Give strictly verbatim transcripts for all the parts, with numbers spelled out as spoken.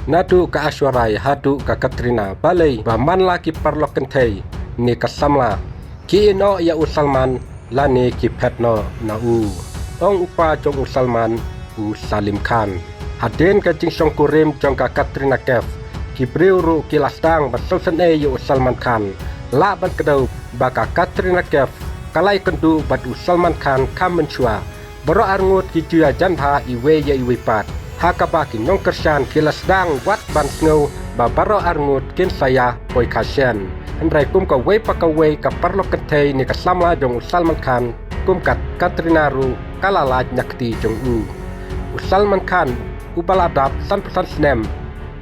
Naduh ka Aishwarya haduh ka Katrina, balei ba man la ki paralok kynthei ne ka samla ki ïehnoh ïa u Salman lane ki phet noh na u. Ong u kpa jong u Salman, u Saleem Khan. Hadien ka jingshongkurim jong ka Katrina Kaif, ki briew ruh ki la sdang ban sngewsynei ïa u Salman Khan. Lah ban kdew ba ka Katrina Kaif ka la ïakynduh bad u Salman Khan kham mynshuwa. Baroh arngut ki ju ïajan bha iwei ïa iwei pat, ha kaba ki nongkyrshan ki la sdang wat ban sngew ba baroh arngut kin sa ïa poi kha shen. Hynrei kum kawei pa kawei ka paralok kynthei ne ka samla jong u Salman Khan, kum ka Katrina ruh ka la lait na kti jong u. U Salman Khan uba la dap sanphew san snem,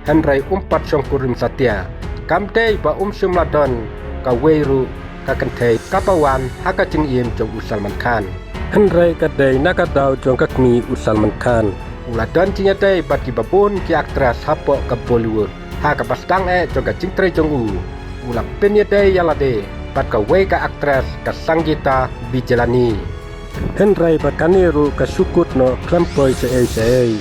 hynrei um pat shongkurim satia. Kam dei ba um shym la don kawei ruh ka kynthei kaba wan ha ka jingim jong u Salman Khan. Hynrei ka dei na ka daw jong ka kmie u Salman Khan. U la don jingïadei bad kiba bun ki actress hapoh ka Bollywood. Ha kaba sdang eh jong ka jingtrei jong u, u la pynïadei ïa lade bad kawei ka actress, ka Sangeeta Bijalani. Hynrei bad kane ruh ka shu kut noh khlem poi shaei shaei.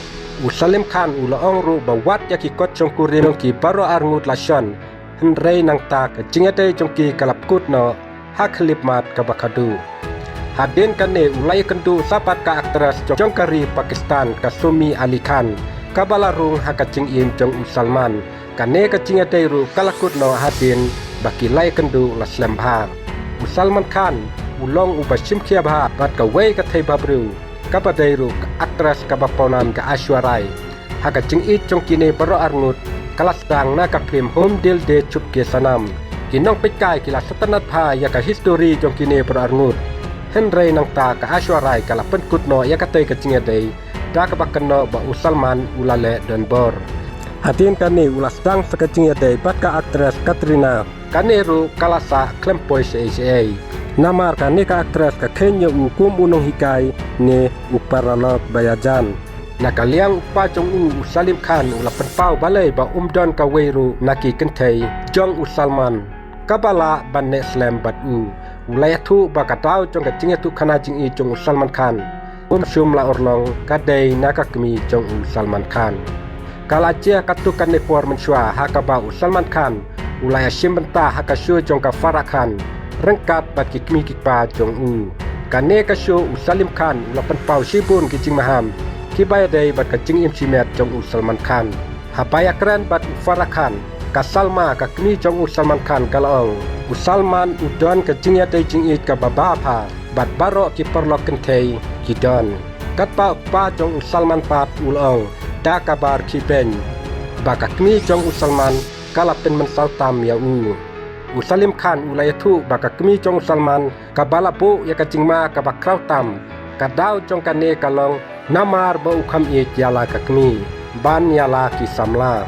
U Saleem Khan u la ong ruh ba wat ïa ki kot shongkurim jong ki baroh arngut la shon. Hynrei nangta ka jingïadei jong ki ka la pynkut noh ha khyllipmat kaba khadduh. Hadien kane u la ïakynduh sa bad ka actress jong ka ri Pakistan, ka Sumi Ali Khan, kaba la rung ha ka jingim jong u Salman. Kane ka jingïadei ruh ka la kut noh hadien ba ki la ïakynduh la slem bha. U Salman Khan u long uba shim khia bha bad kawei ka thei bhabriew, kaba dei ruh ka actress kaba pawnam, ka Aishwarya. Ha ka jingïeit jong kine baroh arngut, ka la sdang na ka phlim Hum Dil De Chupke Sanam. Ki nongpeitkai ki la sngewtynnat bha ïa ka histori jong kine baroh arngut. Hynrei nangta ka Aishwarya ka la pynkut noh ïa katei ka jingïadei da kaba kynnoh ba u Salman u la leh donbor. Hadien kane u la sdang sa ka jingïadei bad ka actress Katrina. Kane ruh ka la sah khlem poi shaei shaei. Namar kane ka actress ka kheiñ ïa u kum u nonghikai ne u paralok ba ïajan. Na ka liang u kpa jong u, u Saleem Khan, u la pynpaw balei ba um don kawei ruh na ki kynthei jong u Salman kaba lah ban neh slem bad u. U la ïathuh ba ka daw jong ka jingïathuhkhana jingïeit jong u Salman Khan um shym la urlong, ka dei na ka kmie jong u Salman Khan. Ka la jia katto katne por mynshuwa ha kaba u Salman Khan u la ïashim bynta ha ka show jong ka Farah Khan ryngkat bad ki kmie ki kpa jong u. Kane ka show u Saleem Khan u la pynpaw shibun ki jingmaham kiba ïadei bad ka jingim shimet jong u Salman Khan. Haba ïakren bad u Farah Khan, ka Salma, ka kmie jong u Salman Khan, ka la ong, u Salman u don ka jingïadei jingïeit kaba bha bad baroh ki paralok kynthei ki don. Katba u kpa jong u Salman pat u la ong da kaba rkhie beiñ ba ka kmie jong u Salman ka la pynmynsaw tam ïa u. U Saleem Khan u la ïathuh ba ka kmie jong u Salman kaba la buh ïa ka jingma kaba khraw tam, ka daw jong kane ka long namar ba u kham ïeit ïa la ka kmie ban ïa la ki samla.